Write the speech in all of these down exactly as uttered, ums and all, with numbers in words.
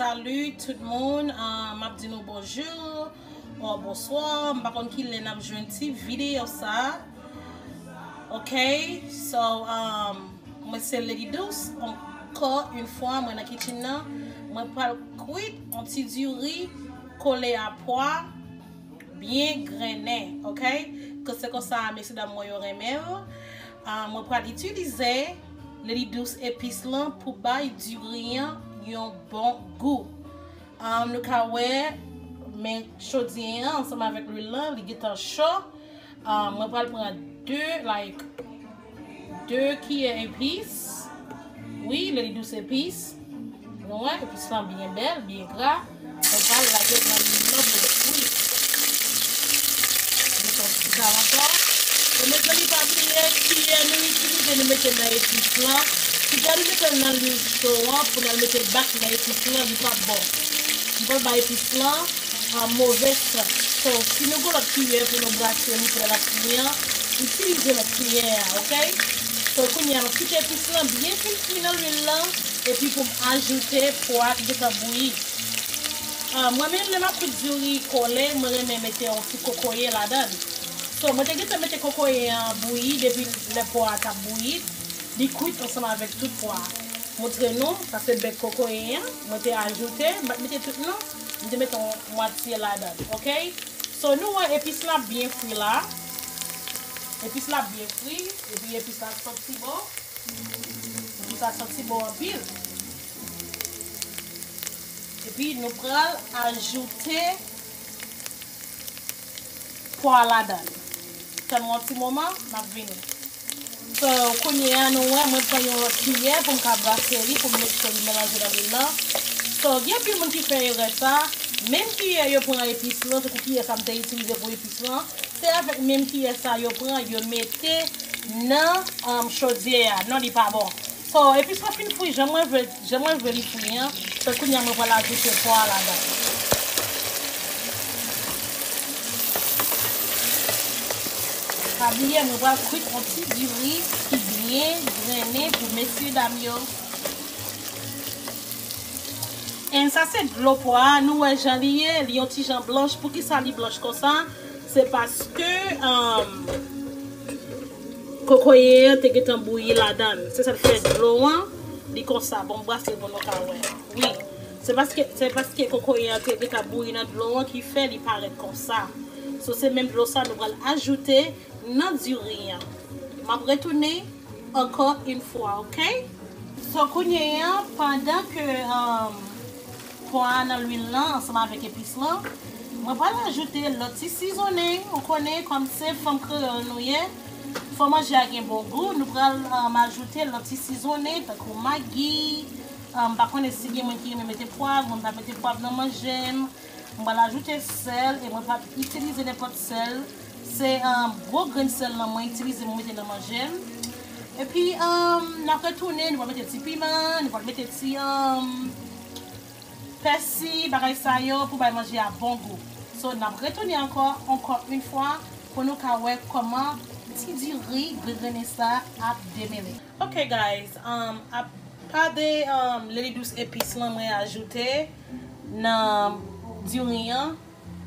Salut tout moun, uh, m ap di nou bonjou ou bonswa. M pa konn ki lè n ap jwenn ti videyo sa. Ok, so um, mwen se Lady Douce. Ankò yon fwa, mwen nan kitchen nan. Mwen pral kwit yon ti diri kole a pwa, byen grennen, ok? Ke se konsa mesye dam mwen yo renmen l. Ah, mwen pral itilize Lady Douce epis lan pou bay diri an yon bon gou. Ah, nou ka wè men chodye an ansanm avèk lwil lan, li gentan cho. Ah, mwen pral pran de, like, de kiyè epis. Wi, Lady Douce epis. Nou wè, epis lan byen bèl, byen gra. Mwen pral lage l nan lwil lan pou l fri. Mete yon ti kal ankò. E mezanmi, pa bliye, kiyè nou itilize, nou mete nan epis lan. Kite nou mete l nan lwil cho an, pou n al mete l back nan epis lan, li p ap bon. M pral bay epis lan an move sant. So, si nou gen lòt kiyè pou nou brase li pou lè l ap fini an, itilize lòt kiyè a, ok? So, kounye a, m ap kite epis lan byen fin fri nan lwil lan, epi pou m ajoute pwa ki gentan bouyi. Ah, mwen menm, lè m ap kwit diri kole, mwen renmen mete yon ti kokoye ladan l. So, mwen te gentan mete kokoye an bouyi depi lè pwa a t ap bouyi. Li kwit ansanm avèk tout pwa a. Montre nou, sa se bèk kokoye an, mwen te ajoute, m pa t mete tout non, m te mete yon mwatye ladan l, ok? So, nou wè epis la byen fri la. Epis la byen fri, epi epis la santi bon. Epis la santi bon anpil. Epi nou pral ajoute pwa ladan l. Tann yon ti moman, m ap vini. So, kounye a, nou wè, mwen pran yon lòt kiyè pou m ka brase li, pou m make sure li melanje nan lwil lan. So, gen anpil moun ki fè erè sa, menm kiyè yo pran epis lan, tankou kiyè sa m te itilize pou epis lan, se avèk menm kiyè sa yo pran, yo mete nan um, chodye a. Non, li pa bon. So, epis lan fin fri, jan mwen vle, jan mwen vle li fri an. So, kounye a, mwen pral ajoute pwa a ladan. Pa bliye, mwen pral kwit yon ti diri ki byen grennen pou mesye dam yo. And sa se dlo pwa a, nou wè jan li ye, li yon ti jan blanch. Poukisa li blanch konsa? Se paske um, kokoye an te gentan bouyi ladan l. Se sa k fè dlo an, li konsa. Bon, m brase l pou nou ka wè. Wi. Se paske, se paske kokoye an te gentan bouyi nan dlo an ki fè li parèt konsa. So, se menm dlo sa nou pral ajoute nan diri an. M ap retounen ankò yon fwa, ok? So, kounye a, pandan ke um, pwa a nan lwil lan ansanm avèk epis lan, mwen pral ajoute lòt ti sizonnen, ou konnen, kòm se fanm kreyòl nou ye, fò manje a gen bon gou, nou pral um, ajoute lòt ti sizonnen, tankou magi, um, m pa konnen si gen moun ki renmen mete pwav, mwen pa mete pwav nan manje m, m pral ajoute sèl, e mwen p ap itilize nenpòt sèl. Se um, gwo grenn sèl lan mwen itilize, mwen mete nan manje m. Epi, um, n ap retounen, nou pral mete ti piman, nou pral mete ti um, pèsi, bagay sa yo pou bay manje a bon gou. So, n ap retounen ankò, ankò yon fwa, pou nou ka wè kòman ti diri grenn grennen sa ap demele. Ok, guys, um, apa de um, Lady Douce epis lan mwen ajoute nan diri an.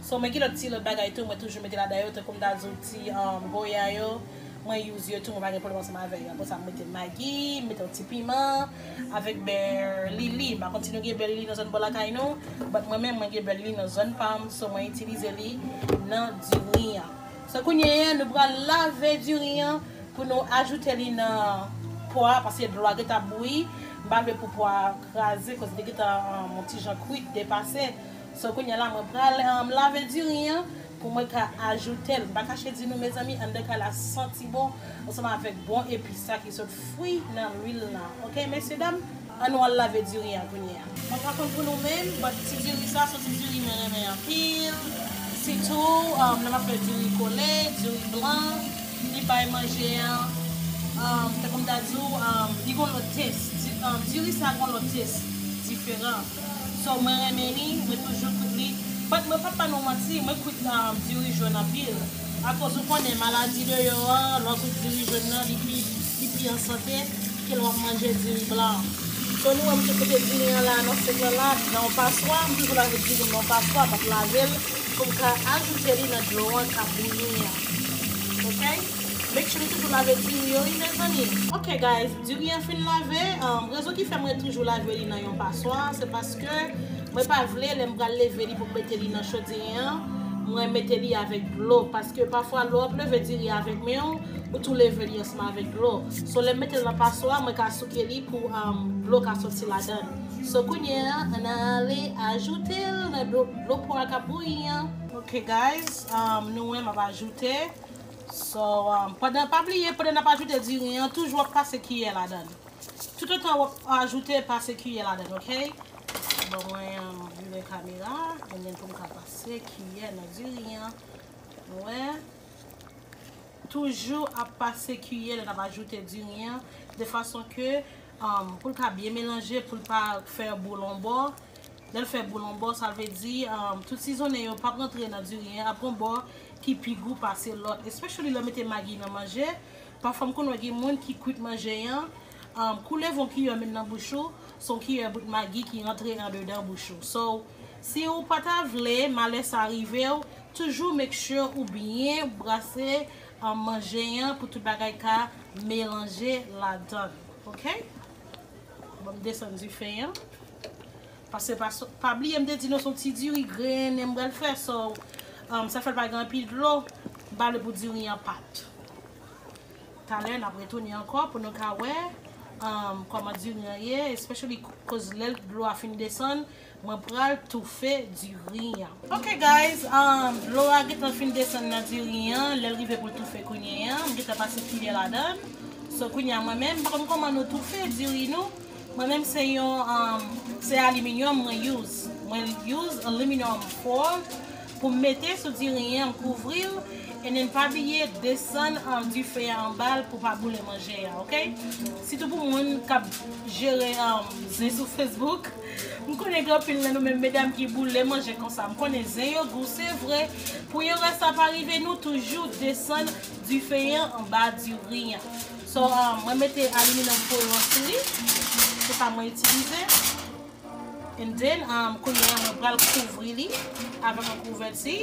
So, mwen gen lòt ti lòt bagay tou, mwen toujou mete ladan yo, tankou m ta di w ti um, goya yo, mwen use yo tou, mwen pa gen pwoblèm ansanm avè yo. Apre sa, m mete magi, m mete yon ti piman, avèk bè lili. M pa konn si nou gen bè lili nan zòn bò lakay nou, but mwen menm, mwen gen bè lili nan zòn pa m, so mwen itilize li nan diri an. So, kounye a, nou pral lave diri an pou nou ajoute li nan pwa, paske dlo a gentan bouyi. M pa vle pou pwa a kraze, koz li gentan um, yon ti jan kwit, depase. So, kounye a la, mwen pral um, lave diri an pou mwen ka ajoute l. M pa kache di nou, mezanmi, anndan kay la santi bon, ansanm avèk bon epis sa ki sot fri nan lwil lan. Ok, mesye dam? An nou al lave diri an kounye a. Mwen pa konn pou nou menm, but ti diri sa, se yon ti diri mwen renmen anpil. Sitou, um, lè m ap fè diri kole, diri blan, li bay manje an, um, tankou m ta di w, um, li gon lòt tès. Di, um, diri sa gon lòt tès diferan. So, mwen renmen li, mwen toujou kwit li. But mwen p ap ba nou manti, mwen kwit um, diri jòn anpil. Akoz ou konnen maladi deyò an, lè w kwit diri jòn nan, li pi, li pi an sante ke lè w ap manje diri blan. So nou wè m te mete diri an la nan sink lan la, nan yon paswa, m toujou lave diri m nan yon paswa, m ap lave l pou m ka ajoute li nan dlo an k ap bouyi an. Ok? Make sure nou toujou lave diri yo wi mezanmi. Ok guys, diri an fin lave. Um, rezon ki fè mwen toujou lave li nan yon paswa, se paske mwen pa vle lè m pral leve li pou m mete li nan chodyè an, mwen mete li avèk dlo. Paske pafwa lè w ap leve diri avèk men w, ou tou leve li ansanm avèk dlo. So lè m mete l nan paswa, mwen ka souke li pou um, dlo ka soti ladan l. So kounye a, ann ale ajoute l nan dlo, dlo pwa k ap bouyi an. Ok guys, um, nou wè m ap ajoute. So, um, pandan, pa bliye, pandan n ap ajoute diri an, toujou w ap pase kiyè ladan l. Toutotan w ap ajoute, pase kiyè ladan l, ok? Bon, mwen um, vire kamera, and then pou m ka pase kiyè nan diri an. Wè. Toujou ap pase kiyè lè n ap ajoute diri an, de fason ke um, pou l ka byen melanje, pou l pa fè boul on bò. Lè l fè boul on bò, sa vle di um, tout sizonnen yo p ap rantre nan diri an, ap on bò ki pi gou pase lòt. Especially lè w mete magi nan manje. Pafwa m konn wè gen moun ki kwit manje an, um, kou leve yon kiyè met nan bouch ou, se yon kiyè bout magi ki rantre andedan bouch ou. So, si ou pa ta vle malè sa rive w, toujou make sure ou byen brase um, manje an pou tout bagay ka melanje ladan l. Ok? Bon, m desann dife an. Paske pa, pa bliye m te di nou se yon ti diri grennen m pral fè, so um, sa fè l pa gen anpil dlo, m pa vle pou diri an pat. Talè n ap retounen ankò pou nou ka wè um, kòman diri an ye, especially koz lè dlo a fin desann, mwen pral toufe diri an. Ok guys, um, dlo a gentan fin desann nan diri an, lè l rive pou l toufe kounye an, m gentan pase kiyè ladan l. So kounye a mwen menm, m pa konn kòman nou toufe diri nou. Mwen menm se yon, um, se aliminyòm mwen use. Mwen use aluminium foil pou m mete sou diri an, m kouvri l, and then pa bliye desann um, dife an anba l pou pa boule manje a, ok? Sitou pou moun k ap jere um, zen sou Facebook. M konnen gen anpil nan nou menm medam ki boule manje konsa. M konnen zen yo gou, se vre. Pou erè sa pa rive nou, toujou desann dife an anba diri an. So, um, mwen mete aluminium foil lan sou li. Se sa mwen itilize. And then, um, kounye a mwen pral kouvri li avèk yon kouvèti.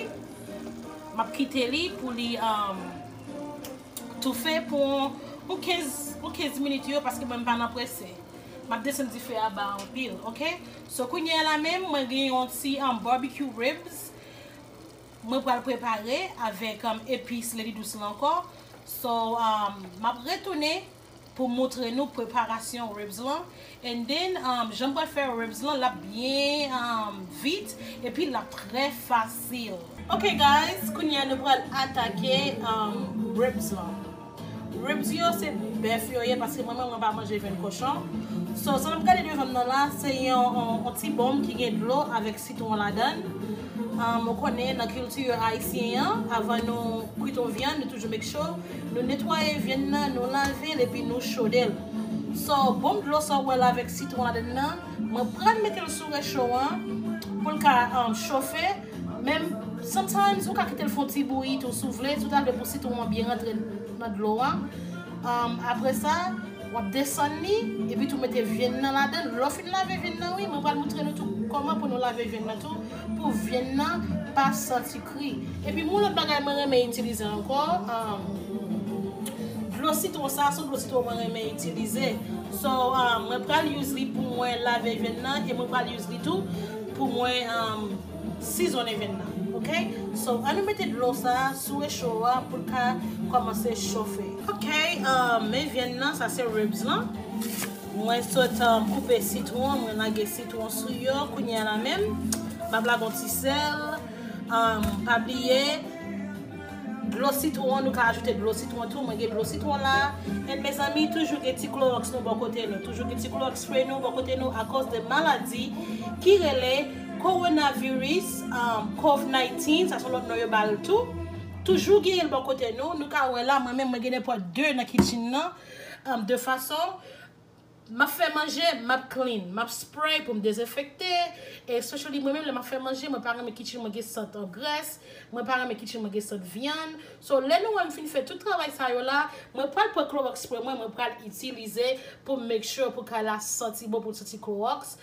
M ap kite li pou li um, toufe pou yon, yon kenz, yon kenz minit yo, paske mwen m pa nan prese. M ap desann dife a ba anpil, ok? So, kounye a la menm, mwen gen yon ti um, barbecue ribs. Mwen pral prepare avèk um, epis Lady Douce lan ankò. So, um, m ap retounen pou montre nou preparasyon ribs lan. And then, um, jan m pral fè ribs lan, l ap byen um, vit, epi l ap trè fasil. Ok guys, kounye a nou pral atake um, ribs lan. Ribs yo se bèf yo ye, paske mwen menm mwen pa manje vyann kochon. So, sa n ap gade devan m nan la, se yon, yon, yon ti bonm ki gen dlo avèk sitwon ladan l. Um, ou konnen nan kilti ayisyen an, avan nou kwit yon vyann, nou toujou make sure nou netwaye vyann nan, nou lave l epi nou chode l. So, bonm dlo sa w wè la avèk sitwon ladan l nan, mwen pral mete l sou recho an pou l ka um, chofe. Men sometimes ou ka kite l fè yon ti bouyi tou si w vle, si w ta vle pou sitwon an byen rantre nan dlo a. Um, apre sa, w ap desann li, epi tou mete vyann nan ladan l. Lè w fin lave vyann nan, wi, mwen pral montre nou tou kòman pou nou lave vyann nan tou, pou vyann nan pa santi kri. Epi yon lòt bagay mwen renmen itilize ankò, um, dlo sitwon sa, se dlo sitwon mwen renmen itilize. So, um, mwen pral use li pou mwen lave vyann nan, e mwen pral use li tou pou mwen um, sizonnen vyann nan, ok? So, ann nou mete dlo sa a sou recho a pou l ka kòmanse chofe. Ok, um, men vyann nan, sa se ribs lan. Mwen sot um, koupe sitwon, mwen lage sitwon sou yo. Kounye a la menm, m ap lage yon ti sèl. Um, pa bliye, dlo sitwon, nou ka ajoute dlo sitwon tou. Mwen gen dlo sitwon la. And mezanmi, toujou gen ti klowòks nou bò kote nou. Toujou gen ti klowòks spray nou bò kote nou akòz de maladi ki rele coronavirus, um, covid nineteen, sa se yon lòt non yo ba l tou. Toujou genyen l bò kote nou. Nou ka wè la, mwen menm, mwen gen nenpòt de nan kitchen nan, um, de fason M ap fè manje, m ap clean, m ap spray pou m dezenfekte. E especially mwen menm, lè m ap fè manje, mwen pa renmen kitchen mwen gen sant grès, mwen pa renmen kitchen mwen gen sant vyann. So, lè nou wè m fin fè tout travay sa yo la, mwen pral pran Clorox spray mwen, mwen pral itilize pou m make sure pou kay la santi bon, pou l santi Clorox.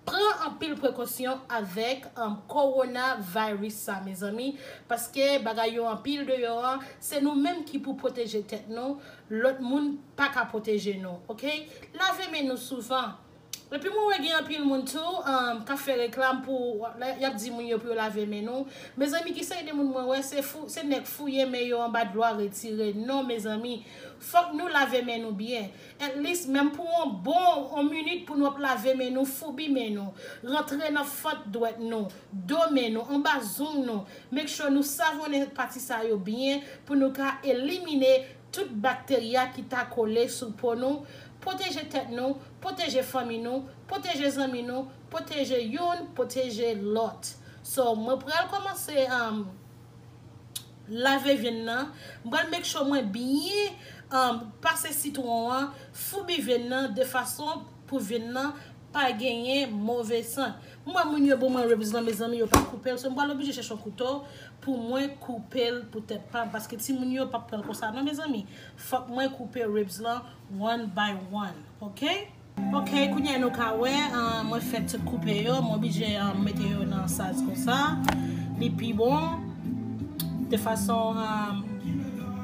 Pran anpil prekosyon avèk, um, coronavirus sa, mezanmi, paske bagay yo anpil deyò an, se nou menm ki pou pwoteje tèt nou, lòt moun pa ka pwoteje nou, oke? Lave men nou souvan. Epi mwen wè gen anpil moun tou, um, k ap fè reklam pou, y ap di moun yo pou yo lave men nou. Mezanmi, ki seri de moun mwen wè, se fou, se nèg fouye men yo anba dlo a retire. Non, mezanmi, fòk nou lave men nou byen. At least, menm pou yon bon, yon minit pou nou ap lave men nou, foubi men nou, rantre nan fant dwèt nou, do men nou, anba zong nou. Make sure nou savonnen pati sa yo byen pou nou ka elimine tout bakteria ki ta kole sou po nou. Pwoteje tèt nou, pwoteje fanmi nou, pwoteje zanmi nou, pwoteje youn, pwoteje lòt. So, mwen pral kòmanse, um, lave vyann nan. Mwen pral make sure mwen byen, um, pase sitwon an, foubi vyann nan de fason pou vyann nan pa genyen move sant. Mwen, moun yo ban mwen ribs lan, mezanmi, yo pa koupe l. So, mwen pral oblije chèche yon kouto pou mwen koupe l pou tèt pa m. Paske timoun yo p ap pran l konsa, non, mezanmi. Fòk mwen koupe ribs lan one by one, oke? Oke, kounye a nou ka wè, ah, mwen fèk koupe yo, mwen oblije, ah, mete yo nan saz konsa. Li pi bon. De fason, ah,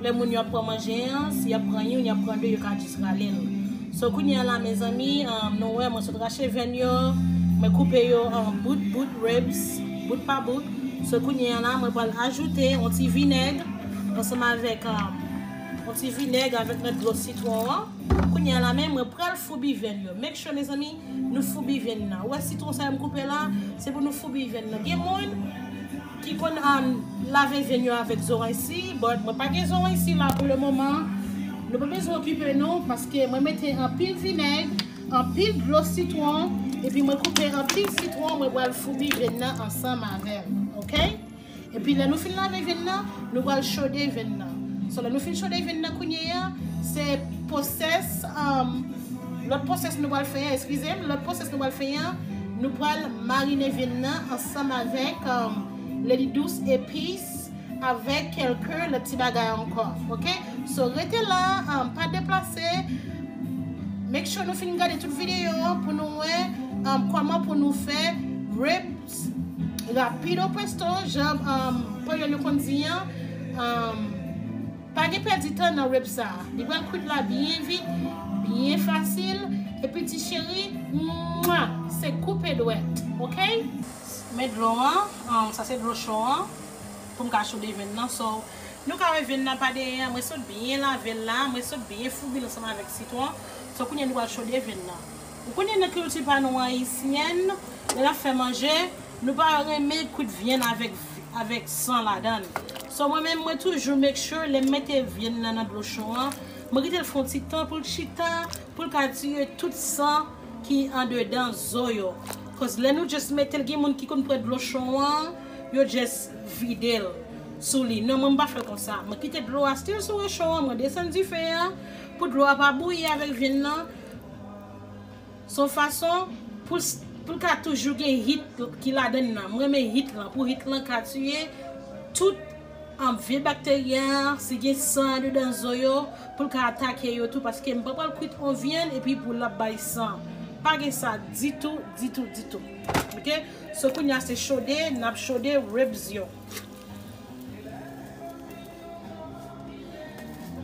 lè moun yo ap pran manje an, si y ap pran youn, y ap pran de, yo ka jis rale l. So, kounye a la, mezanmi, ah, nou wè, mwen sot rache vyann yo, mwen koupe yo an bout, bout ribs, bout pa bout. So, kounye a la, mwen pral ajoute yon ti vinèg ansanm avèk, ah, yon ti vinèg avèk nan dlo sitwon an. Kounye a la, men mwen pral foubi vyann yo. Make sure, mezanmi, nou foubi vyann nan. Ou wè sitwon sa yo m koupe la, se pou nou foubi vyann nan. Gen moun ki konn, um, lave vyann yo avèk zoranj si, but mwen pa gen zoranj si la pou le moman. Nou pa bezwen okipe nou, paske mwen mete anpil vinèg, anpil dlo sitwon, epi mwen koupe anpil sitwon, mwen pral foubi vyann nan ansanm avè l, oke? Epi lè nou fin lave vyann nan, nou pral chode vyann nan. So, lè nou fin chode vyann nan kounye a, se pwosès, um, lòt pwosès nou pral fè an, eskize m, lòt pwosès nou pral fè an, nou pral marine vyann nan ansanm avèk, um, ledi dous, epis, avèk kèlke lòt ti bagay ankò, oke? So, rete la, um, pa deplase. Make sure nou fin gade tout videyo an pou nou wè, um, kòman pou nou fè ribs rapido presto, jan, um, panyòl yo konn di an. Um, pa gen pèdi tan nan ribs sa. Li pral kwit la byen vit, byen fasil, epi ti cheri, mwa, se koupe dwèt, oke? Men dlo an, um, sa se dlo cho an, pou m ka chode vyann nan. So, nou ka wè vyann nan pa dèyè, mwen sot byen lave l la, mwen sot byen foubi l ansanm avèk sitwon. So, kounye a nou pral chode vyann nan. Ou konnen nan kilti pa nou ayisyèn, lè n ap fè manje, nou pa renmen kwit vyann avèk, avèk san ladan l. So, mwen menm, mwen toujou make sure, lè m mete vyann nan nan dlo cho an, mwen kite l fè yon ti tan pou l chita, pou l ka tiye tout san ki andedan zo yo. Cause lè nou just mete l, gen moun ki konn pran dlo cho an, yo just vide l sou li. Non, mwen m pa fè l konsa. Mwen kite dlo a still sou cho an, mwen desann dife a, pou dlo a pa bouyi avèk vyann nan. Se yon fason pou l s-, pou l ka toujou gen hit ki ladan l nan. Mwen renmen hit lan, pou hit lan ka tiye tout, um, vye bakterya, si gen san andedan zo yo, pou l ka atake yo tou, paske m pa pral kwit yon vyann epi pou l ap bay san. Pa gen sa ditou, ditou, ditou. Oke? So, kounye a se chode, n ap chode ribs yo.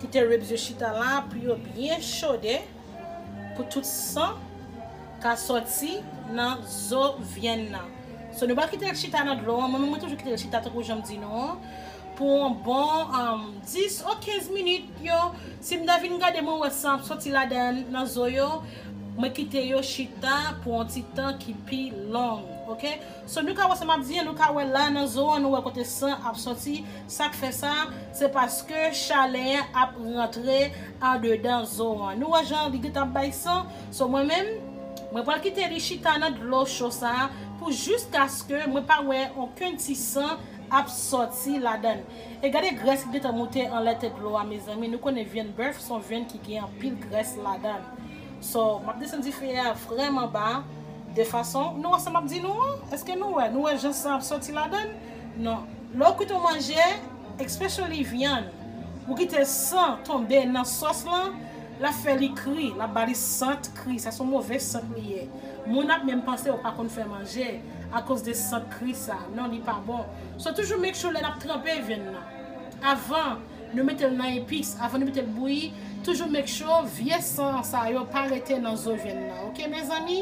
Kite ribs yo chita la pou yo byen chode, pou tout san ka sòti nan zo vyann nan. So, nou pral kite l chita nan dlo an. Mwen menm, mwen toujou kite l chita tankou jan m di nou an, pou yon bon, um, dis o kenz minit yo. Si m ta vin gade, mwen wè san ap sòti ladan nan zo yo, mwen kite yo chita pou yon ti tan ki pi long, oke? So, nou ka wè sa m ap di an, nou ka wè la nan zo an, nou wè kote san ap sòti. Sa k fè sa, se paske chalè an ap rantre andedan zo an. Nou wè jan li gentan ap bay san. So, mwen menm, mwen pral kite li chita nan dlo cho sa a pou jiskaske mwen pa wè okenn ti san ap sòti ladan l. E gade grès ki gentan moute anlè tèt dlo a, mezanmi. Nou konnen vyann bèf se yon vyann ki gen anpil grès ladan l. So, m ap desann dife a vrèman ba, de fason, nou wè sa m ap di nou an? Èske nou wè? Nou wè jan san ap soti ladan l? Non. Lè w kwit yon manje, especially vyann, ou kite san tonbe nan sòs lan, l ap fè li kri, l ap ba li sant kri. Sa se yon move sant li ye. Moun ap menm panse ou pa konn fè manje akoz de sant kri sa. Non, li pa bon. So, toujou make sure lè n ap tranpe vyann nan, avan nou mete l nan epis, avan nou mete l bouyi, toujou make sure vye san sa yo pa rete nan zo vyann nan. Oke, mezanmi?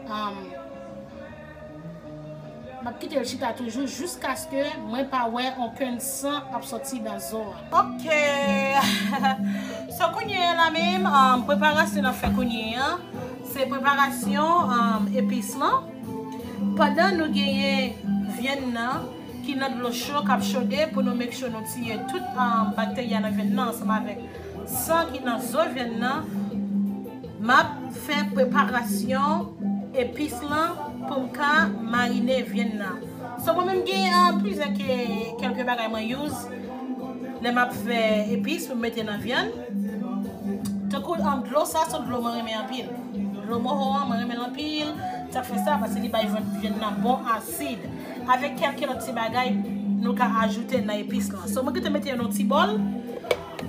Um, m ap kite l chita toujou jiskaske mwen pa wè okenn san ap soti nan zo a. Oke. So, kounye a la menm, um, preparasyon n ap fè kounye a, se preparasyon, um, epis lan. Pandan nou genyen vyann nan ki nan dlo cho k ap chode, pou nou make sure nou tiye tout, um, bakterya nan vyann nan ansanm avèk san ki nan zo vyann nan, m ap fè preparasyon epis lan pou m ka marine vyann nan. So, mwen menm gen, um, plizyè ke, kèlke bagay mwen use lè m ap fè epis pou m mete nan vyann. Tankou, um, dlo sa, se yon dlo mwen renmen anpil. Dlo moho an, mwen renmen l anpil. Sa k fè sa, paske li bay vyann, vyann nan bon asid. Avèk kèlke lòt ti bagay nou ka ajoute nan epis lan. So, mwen gentan mete yo nan ti bòl.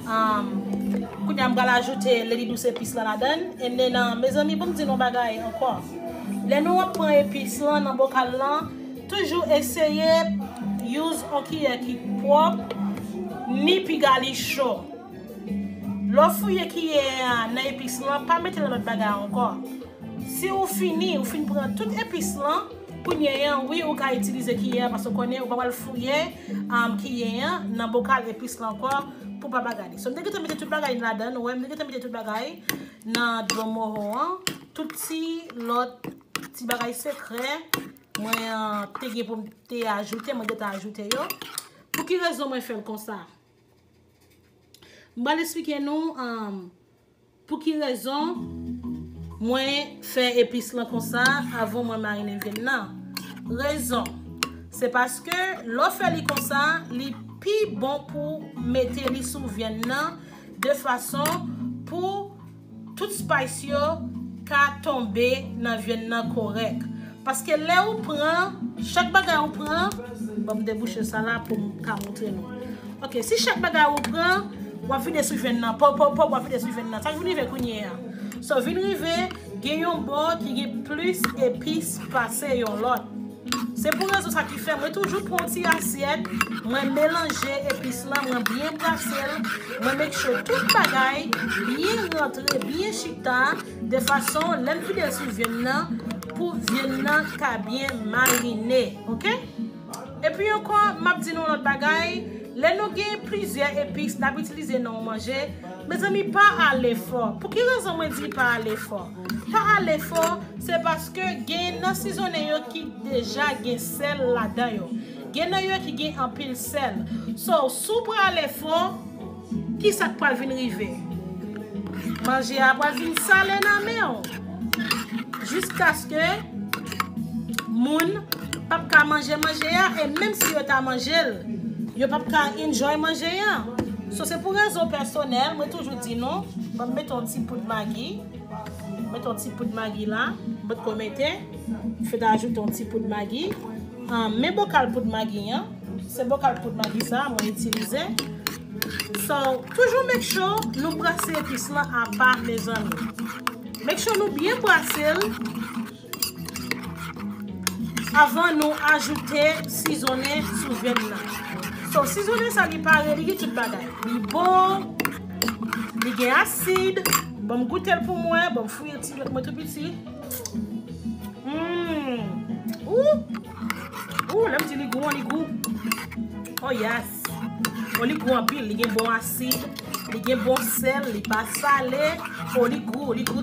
Um, kounye a m pral ajoute leli dous epis lan ladann. And then, uh, mezanmi, ban m di nou yon bagay ankò. Lè nou ap pran epis lan nan bokal lan, toujou eseye use yon kiyè ki pwòp, ni piga li cho. Lè w fouye kiyè a nan epis lan, pa mete nan lòt bagay ankò. Si ou fini, ou fin pran tout epis lan, kounye a, wi, ou ka itilize kiyè a, paske w konnen ou pa pral fouye, um, kiyè a nan bokal epis lan ankò pou pa bagay li. So, m te gentan mete tout bagay ladann, ou wè, m te gentan mete tout bagay nan dlo moho an. Tout ti lòt ti bagay sekrè mwen, uh, te gen pou m te ajoute, mwen gentan ajoute yo. Pou ki rezon mwen fè l konsa? M pral esplike nou, um, pou ki rezon mwen fè epis lan konsa avan mwen marinen vyann nan. Rezon, se paske lè w fè li konsa, li pi bon pou mete li sou vyann nan de fason pou tout spice yo ka tonbe nan vyann nan kòrèk. Paske lè ou pran, chak bagay ou pran, ban m debouche sa la pou m ka montre nou. Ok, si chak bagay ou pran, w ap vide sou vyann nan, pòp, pòp, pòp, w ap vide sou vyann nan. Sa k vin rive kounye a? So, vin rive, gen yon bò ki gen plis epis pase yon lòt. Se pou rezon sa ki fè mwen toujou pran yon ti asyèt, mwen melanje epis lan, mwen byen brase l, mwen make sure tout bagay byen rantre, byen chita, de fason lè m vide l sou vyann nan, pou vyann nan ka byen marine, ok? Epi ankò, m ap di nou yon lòt bagay, lè nou gen plizyè epis n ap itilize nan yon manje, mezanmi, pa ale fò. Pou ki rezon mwen di pa ale fò? Pa ale fò, se paske gen nan sizonnen yo ki deja gen sèl ladan yo. Gen nan yo ki gen anpil sèl. So, si w prale fò, ki sa k pral vin rive? Manje a pral vin sale nan men w. Jiskaske moun p ap ka manje manje a, e menm si yo ta manje l, yo p ap ka enjoy manje a. So, se pou rezon pèsonèl, mwen toujou di nou, ban m mete yon ti poud magi. Mete yon ti poud magi la, m potko mete. Fèt ajoute yon ti poud magi. Ah, men bokal poud magi an. Se bokal poud magi sa mwen itilize. So, toujou make sure nou brase epis lan apa, mezanmi. Make sure nou byen brase l avan nou ajoute sizonnen sou vyann nan. So, sizonnen sa li pare, li gen tout bagay. Li bon, li gen asid. Ban m goute l pou mwen, ban m fouye ti dwèt mwen tou piti. Mm. Ou! Ou, lè m di li gou, li gou. Oh yes. Oh, li gou anpil, li gen bon asid, li gen bon sèl, li pa sale. Oh, li gou, li gou.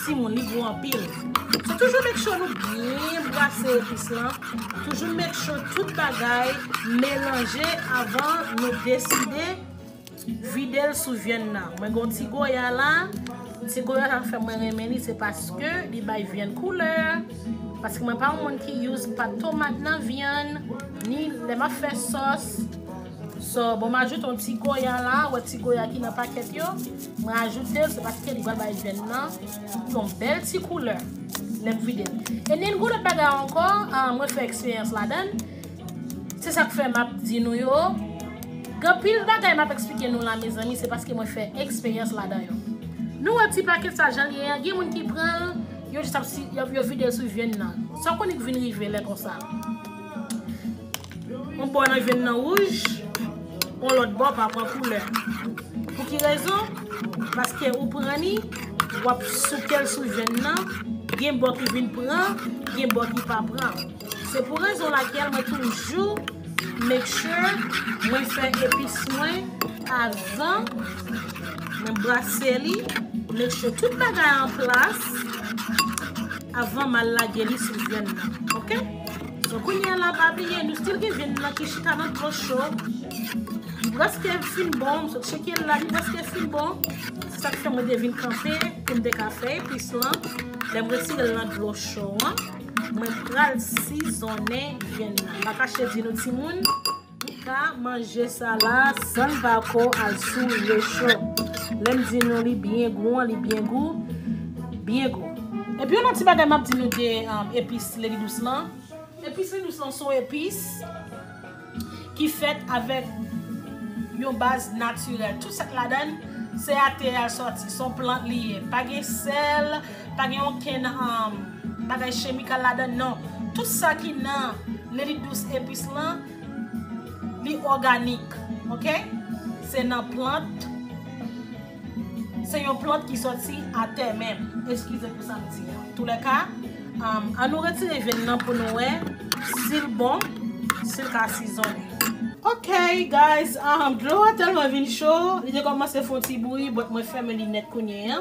Timoun, li gou anpil. So, toujou make sure nou byen brase epis lan. Toujou make sure tout bagay melanje avan nou deside vide l sou vyann nan. Mwen gen yon ti goya la. Ti goya sa k fè mwen renmen li, se paske li bay vyann koulè. Paske mwen pa yon moun ki use pat tomat nan vyann, ni lè m ap fè sòs. So, bon, m ajoute yon ti goya la, ou wè ti goya ki nan pakèt yo. Mwen ajoute l, se paske li pral bay vyann nan yon bèl ti koulè. Lè m vide l. E nen gwo lòt bagay ankò, ah, mwen fè eksperyans ladan l. Se sa k fè m ap di nou yo. Gen pil bagay m ap eksplike nou la, mezanmi, se paske mwen fè eksperyans ladan yo. Nou wè ti pakèt sa jan l ye an, gen moun ki pran l, yo jis ap si, yo, yo vide l sou vyann nan. Sa w konnen k vin rive lè konsa. Yon bò nan vyann nan wouj, yon lòt bò pa pran koulè. Pou ki rezon? Paske ou pran li, w ap souke l sou vyann nan, gen bò ki vin pran, gen bò ki pa pran. Se pou rezon lakèl mwen toujou make sure mwen fè epis mwen avan mwen brase li, make sure tout bagay an plas avan m al lage li sou vyann nan, oke? So, kounye a la, pa bliye, nou still gen vyann nan ki chita nan dlo cho. Li prèske fin bon, m sot tcheke l la, li prèske fin bon. Se sa k fè mwen te vin kanpe pou m te ka fè epis lan. Lè m retire l nan dlo cho an, mwen pral sizonnen vyann nan. M pa kache di nou timoun, nou ka manje sa la san l pa ko al sou recho. Lè m di nou li byen gou an, li byen gou, byen gou. Epi yon lòt ti bagay m ap di nou de, um, epis Lady Douce lan. Epis Lady Douce lan se yon epis ki fèt avèk yon baz natirèl. Tout sa k ladan l, se atè a l sòti, se yon plant li ye. Pa gen sèl, pa gen okenn, um, bagay chimikal ladan l, non. Tout sa ki nan Lady Douce epis lan, li òganik, oke? Se nan plant, se yon plant ki sòti atè menm. Eskize pou sa m di an. Toulèka, um, an nou retire vyann nan pou nou wè si l bon, si l ka sizonnen. Ok, guys, um, dlo a tèlman vin cho, li te kòmanse fè yon ti bouyi, but mwen fèmen li nèt kounye a.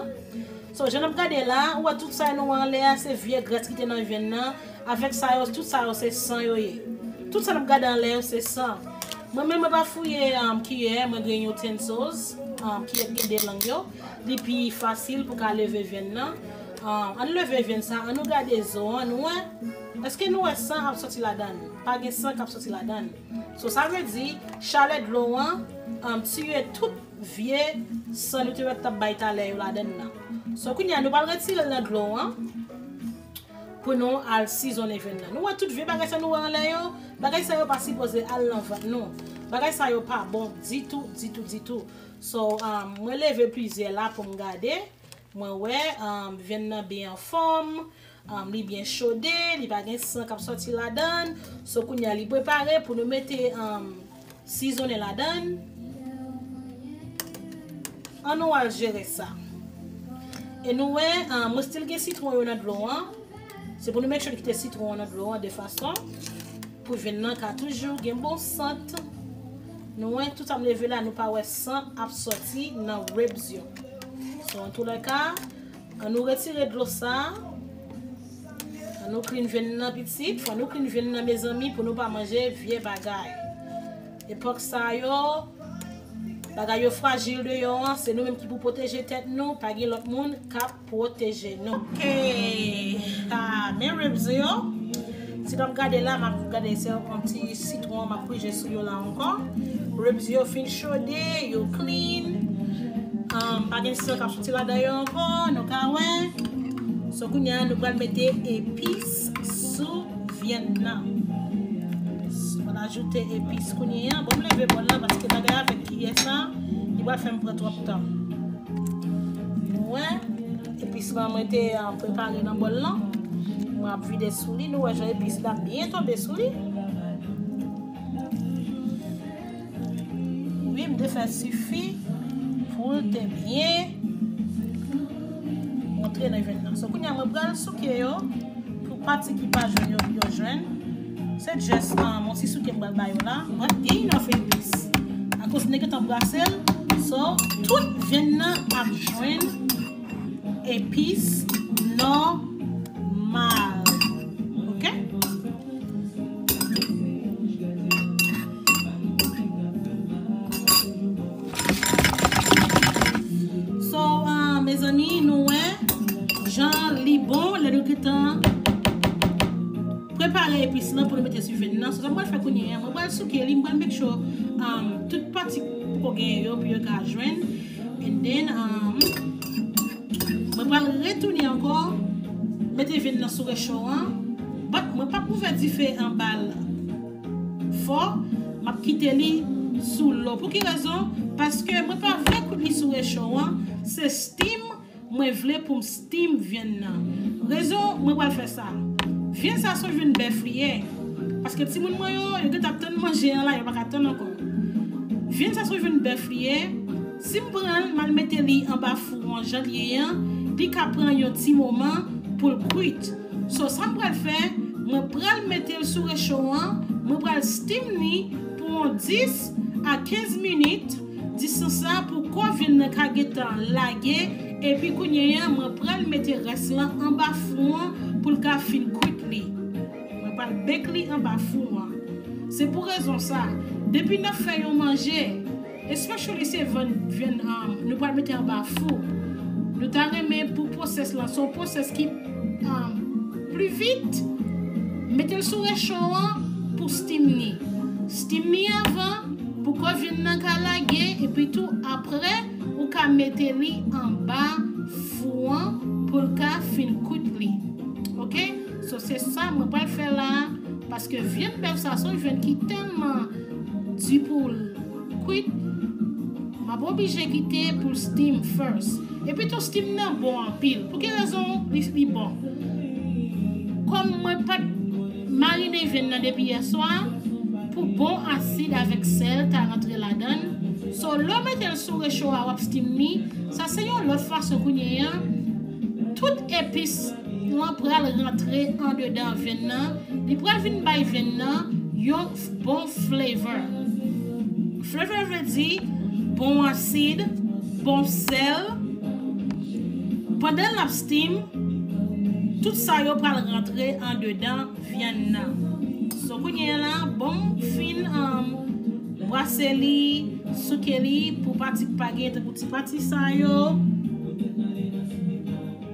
So, jan n ap gade la, ou wè tout sa nou wè anlè a, se vye grès ki te nan vyann nan, avèk sa yo, tout sa yo se san yo ye. Tout sa n ap gade anlè yo se san. Mwen menm, mwen pa fouye, um, kiyè, mwen gen utensils, um, kiyè ki gen de lang yo. Li pi fasil pou ka leve vyann nan. Um, ann leve vyann sa, ann nou gade zo an, nou wè. Èske nou wè san ap sòti ladan l? Pa gen san k ap sòti ladan l. So, sa vle di, chalè dlo an, um, tiye tout vye san nou te wè k t ap bay talè yo ladan l nan. So, kounye a, nou pral retire l nan dlo an pou nou al sizonnen vyann nan. Nou wè tout vye bagay sa nou wè anlè yo, bagay sa yo pa sipoze al nan vant nou. Bagay sa yo pa bon ditou, ditou, ditou. So, um, mwen leve plizyè la pou m gade. Mwen wè, um, vyann nan byen anfòm, um, li byen chode, li pa gen san k ap sòti ladan l. So, kounye a, li prepare pou nou mete, um, sizonnen ladan l. Ann nou al jere sa. E nou wè, um, mwen still gen sitwon yo nan dlo an. Se pou nou make sure nou kite sitwon an nan dlo an de fason pou vyann nan ka toujou gen bon sant. Nou wè, tout sa m leve la, nou pa wè san ap sòti nan ribs yo. So, antoulèka, ann nou retire dlo sa. Ann nou clean vyann nan pitit. Fò nou clean vyann nan, mezanmi, pou nou pa manje vye bagay. Epòk sa yo, bagay yo frajil deyò an, se nou menm ki pou pwoteje tèt nou, pa gen lòt moun k ap pwoteje nou. Ok, ah, men ribs yo. Si n ap gade la, m ap gade se yon ti sitwon m ap prije sou yo la ankò. Ribs yo fin chode, yo clean. Um, pa gen san k ap soti ladan yo ankò, nou ka wè. So, kounye a, nou pral mete epis sou vyann nan. Mwen ajoute epis kounye a. Bon, m leve bòl la paske bagay avèk kiyè sa, li pral fè m pran twòp tan. Nou wè, epis lan mwen te, ah, prepare nan bòl lan. Mwen ap vide sou li. Nou wè jan epis la byen tonbe sou li. Wi, m te fè sifi pou l te byen rantre nan vyann nan. So, kounye a, mwen pral souke yo pou pati ki pa jwenn yo, yo jwenn. Se just, um, yon ti souke m pral ba yo la. But they enough epis. Akoz n te gentan brase l. So, tout vyann nan ap jwenn epis nòmal. Ok? So, ah, mezanmi, nou wè jan li bon lè nou gentan Prepare epis lan pou nou mete sou vyann nan. So, sa mwen pral fè kounye a, mwen pral souke li, mwen pral make sure um, tout pati poko genyen yo pou yo ka jwenn. And then, um, mwen pral retounen ankò, mete vyann nan sou recho an. But mwen p ap ouvè dife anba l fò, m ap kite li sou lo. Pou ki rezon? Paske mwen pa vle kwit li sou recho an. Se steam mwen vle pou m steam vyann nan. Rezon mwen pral fè sa. Vyann sa se yon vyann bèf li ye. Paske timoun mwen yo, yo gentan ap tann manje an la, yo pa ka tann ankò. Vyann sa se yon vyann bèf li ye. Si m pran l, m al mete li anba fou an jan l ye an, li ka pran yon ti moman pou l kwit. So, sa m pral fè, mwen pral mete l sou recho an, mwen pral steam li pou yon dis a kenz minit, dis sa pou kò vyann nan ka gentan lage, epi kounye a, mwen pral mete rès lan anba fou an pou l ka fin kwit li. Mwen pral bake li anba fou an. Se pou rezon sa, depi n ap fè yon manje, especially se vyann, vyann um, nou pral mete anba fou. Nou ta renmen pou pwosès lan, se yon pwosès ki um, pli vit, mete l sou recho an pou steam ni. Steam ni avan, pou kò vyann nan ka lage, epi tou apre, ou ka mete li anba fou an pou l ka fin kwit li. Ok? So, se sa mwen pral fè la, paske vyann bèf sa se yon vyann ki tèlman di pou l kwit, m ap oblije kite pou l steam first. Epi tou steam nan bon anpil. Pou ki rezon li, li bon? Kòm mwen pa t marine vyann nan depi yè swa, pou bon asid avèk sèl ta rantre ladan l. So, lè w mete l sou recho a, w ap steam ni. Sa se yon lòt fason kounye a. Tout epis lan pral rantre andedan vyann nan. Li pral vin bay vyann nan yon bon flavor. Flavor vle di bon asid, bon sèl. Pandan l ap steam, tout sa yo pral rantre andedan vyann nan. So, kounye a la, bon m fin um, brase li, souke li pou pati k pa gen, tankou ti pati sa yo.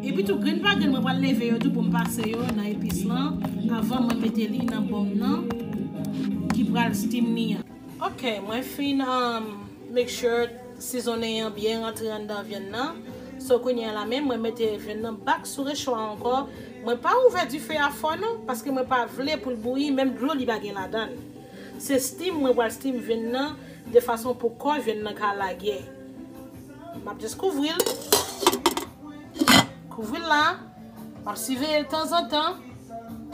Epi tou, grenn pa grenn, mwen pral leve yo tou pou m pase yo nan epis lan avan mwen mete li nan bon m nan ki pral steam ni an. Ok, mwen fin um, make sure sizonnen an byen rantre anndan vyann nan. So, kounye a la menm, mwen mete vyann nan back sou recho a ankò. Mwen pa ouvè dife a fò non, paske mwen pa vle pou l bouyi, menm dlo li pa gen ladan l. Se steam, mwen pral steam vyann nan, de fason pou kò vyann nan ka lage. M ap just kouvri l. Kouvri l la. M ap siveye l tanzantan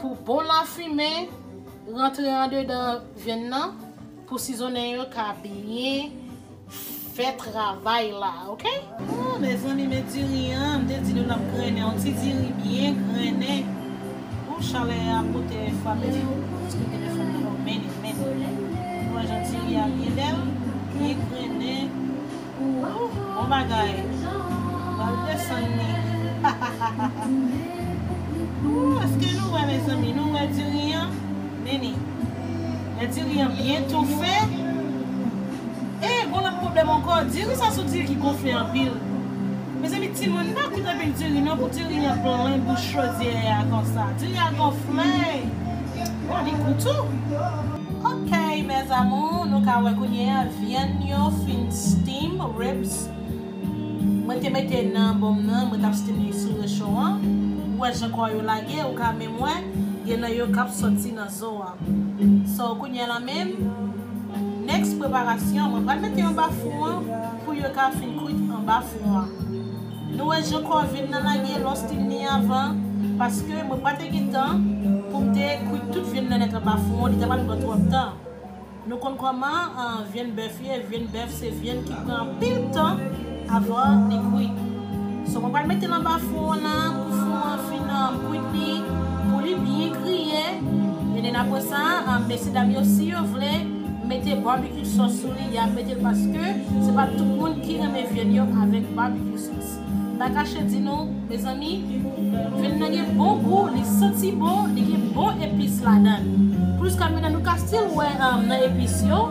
pou bon lafimen rantre andedan vyann nan, pou sizonnen yo ka byen fè travay la, ok? Oh, mezanmi, men diri an, m te di nou l ap grennen, yon ti diri byen grennen. Ou chalè a pote frape li, paske telefòn nan, oh, men, men. Ou wè jan diri a byen bèl, byen grennen. Bon bagay. Pral desann li. Ooh, èske nou wè, mezanmi? Nou wè diri an? Nini. Lè diri an byen toufe. E, gon lòt pwoblèm ankò. Diri sa se yon diri ki gonfle anpil. Mezanmi, timoun, pa koute anpil diri non, pou diri an plen bouch chodyè a konsa. Diri a gonfle. Bon, li gou tou. Ok, mes amours, nou ka wè kounye a vyann yo fin steam, ribs. Mwen te mete nan bon m nan, mwen t ap steam li sou recho an. Ou wè jan kò yo lage, ou ka menm wè, gen nan yo k ap soti nan zo a. So, kounye a la menm, next preparasyon, mwen pral mete yo anba fou an pou yo ka fin kwit anba fou an. Nou wè jan kò vyann nan lage lè w steam li avan, paske mwen pa te gen tan pou m te kwit tout vyann nan nèt anba fou an, li ta pral pran twòp tan. Nou konn kòman, ah, vyann bèf ye, vyann bèf se vyann ki pran anpil tan avan li kwit. So, mwen pral mete l anba fou an la, pou fou an fin, ah, kwit li, pou li byen griye. And then apre sa, ah, mesye dam yo, si yo vle, mete barbecue sauce sou li, y a mete l paske se pa tout moun ki renmen vyann yo avèk barbecue sauce. M pa kache di nou, mezanmi, vyann nan gen bon gou, li santi bon, li gen bon epis ladan l. Pliska mentnan nou ka still wè, um, nan epis yo.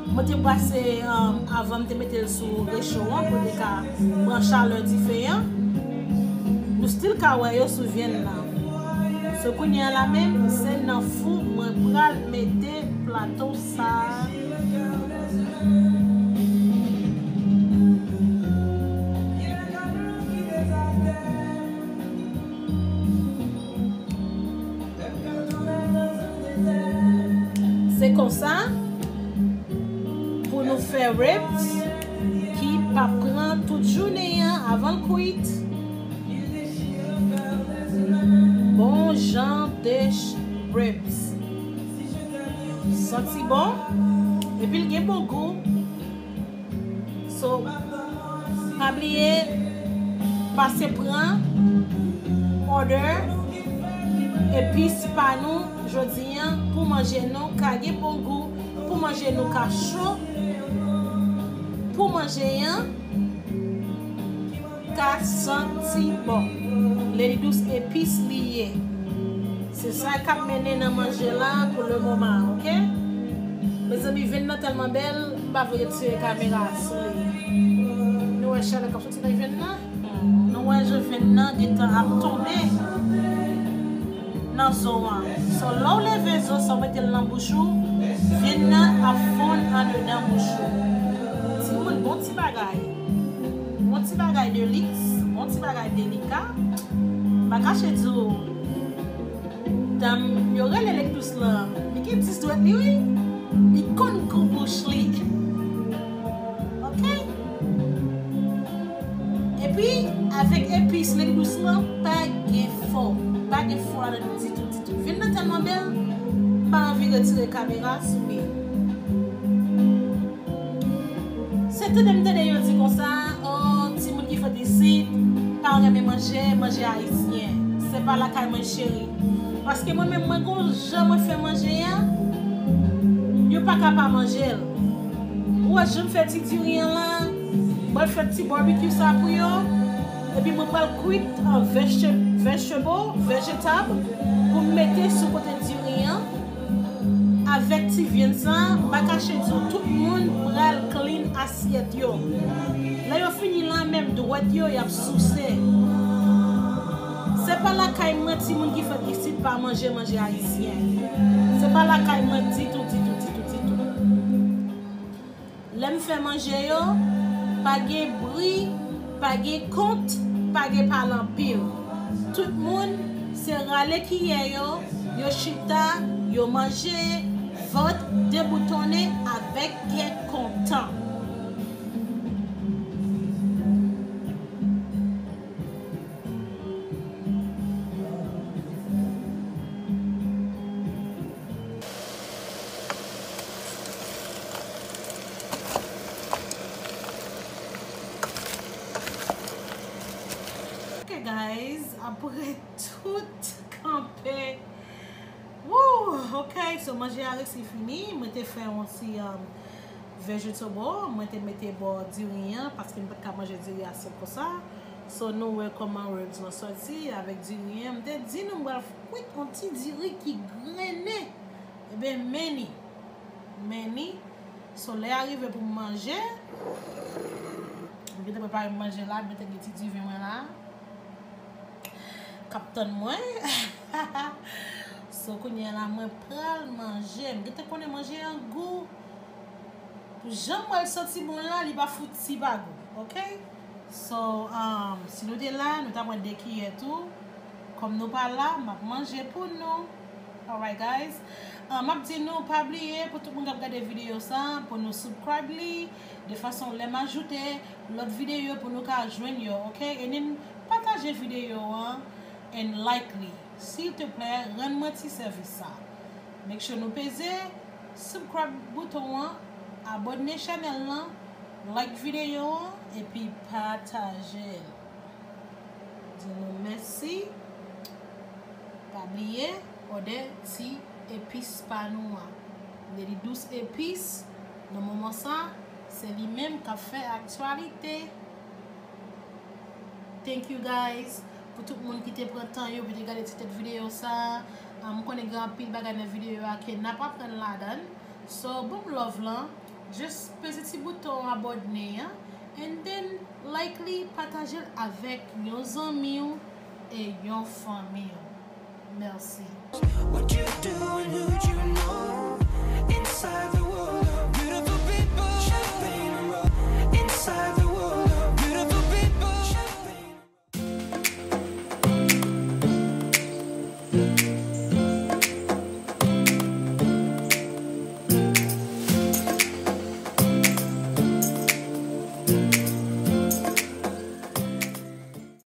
Mwen te brase, um, avan m te mete l sou recho an pou li ka pran chalè dife an. Nou still ka wè yo sou vyann nan. So kounye a la menm, se nan fou mwen pral mete plato sa a. Se konsa pou nou fè ribs ki p ap pran tout jounen an avan l kwit. Bon jan de ch- ribs. Santi bon, epi l gen bon gou. So, pa bliye pase pran order epis pa nou jodi an pou manje nou ka gen bon gou, pou manje nou ka cho, pou manje an ka santi bon. Lady Douce epis li ye. Se sa k ap mennen nan manje la pou le moman, oke? Mezanmi, venn nan tèlman bèl, m pa vle retire kamera sou li. Nou wè chalè k ap soti nan venn nan? Nou wè jan venn nan gentan ap tonbe nan zo an. So, lè w leve zo sa, w mete l nan bouch ou, venn nan ap fonn andedan bouch ou. Timoun, bon ti bagay. Bon ti bagay de liks, bon ti bagay delika. M pa kache di w, dam yo rele Lady Douce lan, li gen dis dwèt li, wi. Li konn gou bouch li. Oke? Epi, avèk epis Lady Douce lan, pa gen fò. Pa gen fò ladan ditou, ditou. Venn nan tèlman bèl, m pa anvi retire kamera sou li. Se tande m tande yo di konsa, o, timoun ki fèt isit pa renmen manje, manje ayisyen. Se pa lakay mwen cheri. Paske mwen menm, mwen gon jan mwen fè manje a, yo pa ka pa manje l. Ou wè jan m fè ti diri an la, mwen fè ti barbecue sa pou yo, epi mwen pral kwit an vegeta- vegetable, vejetab, pou m mete sou kote diri an. Avèk ti vyann sa, m pa kache di w, tout moun pral clean asyèt yo. Lè yo fini la, menm dwèt yo, y ap souse. Se pa lakay mwen, timoun ki fèt isit pa manje manje ayisyen. Se pa lakay mwen ditou, ditou, ditou, ditou. Lè m fè manje yo, pa gen bri, pa gen kont, pa gen pale anpil. Tout moun, se rale kiyè yo, yo chita, yo manje, vant deboutonnen avèk kè kontan. Ok, guys, apre tout kanpe. Woo, ok, so manje a resi fini. Mwen te fè yon ti, um, vegetable. Mwen te mete bò diri an, paske m pa t ka manje diri a sèk konsa. So, nou wè kòman ribs lan sòti avèk diri an. M te di nou m pral kwit yon ti diri ki grennen. Ebyen, men ni. Men ni. So, lè a rive pou m manje, m gentan prepare manje la, m gentan gen ti diven mwen la k ap tann mwen. So, kounye a la, mwen pral manje. M gentan konnen manje an gou. Pou jan m wè l santi bon la, li pa fouti pa gou, ok? So, um, si nou te la, nou ta pran de kiyè tou. Kòm nou pa la, m ap manje pou nou. Alright, guys. Um, m ap di nou, pa bliye, pou tout moun k ap gade videyo sa, pou nou subscribe li, de fason lè m ajoute lòt videyo pou nou ka jwenn yo, ok? And then, pataje videyo an, and like li. Silteplè, rann mwen ti sèvis sa. Make sure nou peze subscribe bouton an, abòne chanèl lan, like videyo an, epi pataje l. Di nou mèsi. Pa bliye, òdè ti epis pa nou an. Lady Douce Epis, nan moman sa, se li menm k ap fè aktyalite. Thank you, guys, pou tout moun ki te pran tan yo pou te gade ti tèt videyo sa. Ah, m konnen gen anpil bagay nan videyo a ke n ap aprann ladan. So, ban m love lan. Just peze ti bouton abòne an. And then, like li, pataje l avèk yon zanmi w e yon fanmi w. Mèsi. What you do and who you know inside the